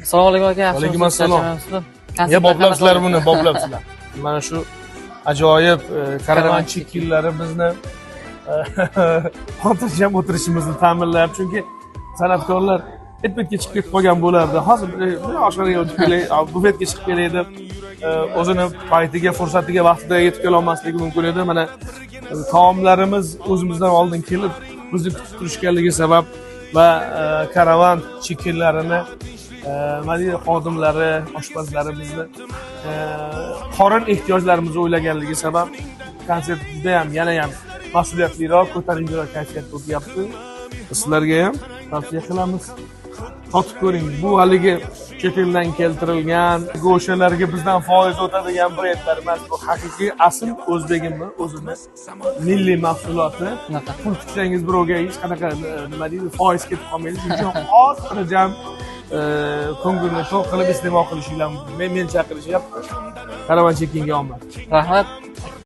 Assalomu alaykum, aka. Alaykum assalom. Charchamayapsizmi? Ya, boplabsizlar buni, boplabsizlar. Mana shu ajoyib karavan chekinlari bizni xotirjam o'tirishimizni ta'minlayapti, chunki san'atkorlar et-betga chiqib ketib qolgan bo'lardi. Hozir bir oshxonaga o'tib kelay, bufetga chiqib kelay deb o'zini paytiga, fursatiga, vaqtida yetib kelolmasligi mumkin edi. Mana taomlarimiz o'zimizdan oldin kelib bizni kutib turishganligi sabab va karavan chekinlarini nima deydi, xodimlari, oshpazlari bizni qorin ehtiyojlarimizni o'ylaganligi sabab konsert judayam, yanayam mas'uliyatliroq, ko'tarinkiroq kayfiyatda o'tyapti. Sizlarga ham tavsiya qilamiz, totib ko'ring. Bu haligi chet eldan keltirilgan go'shalarga bizdan foiz o'tadigan brendlar emas, bu haqiqiy asl o'zbegimni o'zini milliy mahsuloti. Shunaqa. Pul tiksangiz birovga hech qanaqa nima deydi, foiz ketib qolmaydi. Shuning uchun xotirjam ko'ngilni to'q qilib iste'mol qilishinglar mumkin. Men chaqirishyapti. Karavan chekinga omad. Rahmat.